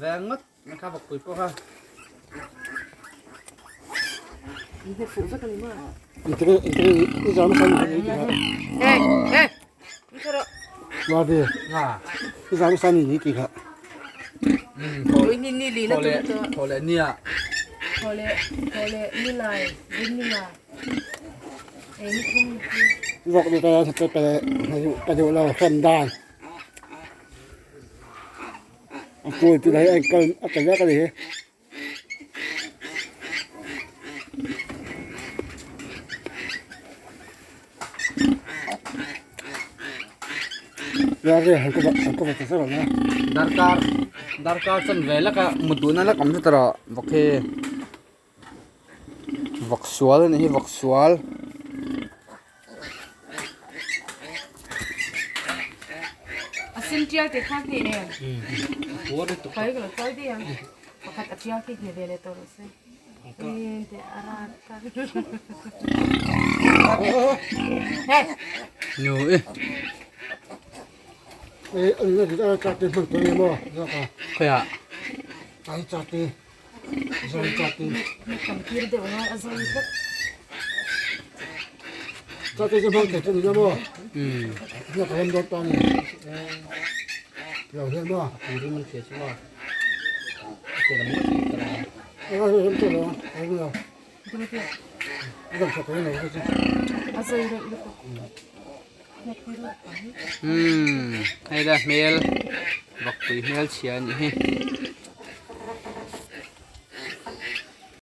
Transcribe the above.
Veng ngawt mai kha vawkpui pawh kha. Thawhleh nia. Vawk ni pe pe duh lo hrem dan. A kawi chu hei a kal a kal vek a ni hi. Darkar darkar chan ve lek a mut duhna lek awm zet erawh vawk hi vawk sual a nih hi vawk sual. A sen tial te kha hne em? Kai ka lo tuai dei ang. Pakhat a tial khi hne ve leh tawh rawh se. En te a rat ta. Hey! Nu e. Eh, an na dit a cha te hman tawh mo. Ka. Khoya. Ai cha te. Zai cha te. Tam tir deuh ngai a zai vek. Cha te chu hmang thei chu ni na maw? Hna ka rawn dawt ta ni. Lo hian maw? Turin an hria chu maw? A ke lam ngawt hi ka la. A ram tawh lo a, a ram lo. A dam tha tawh lo ka chu. A zai reuh lutuk. Umm hei la hmel vawkpui hmel chhia a nih hi.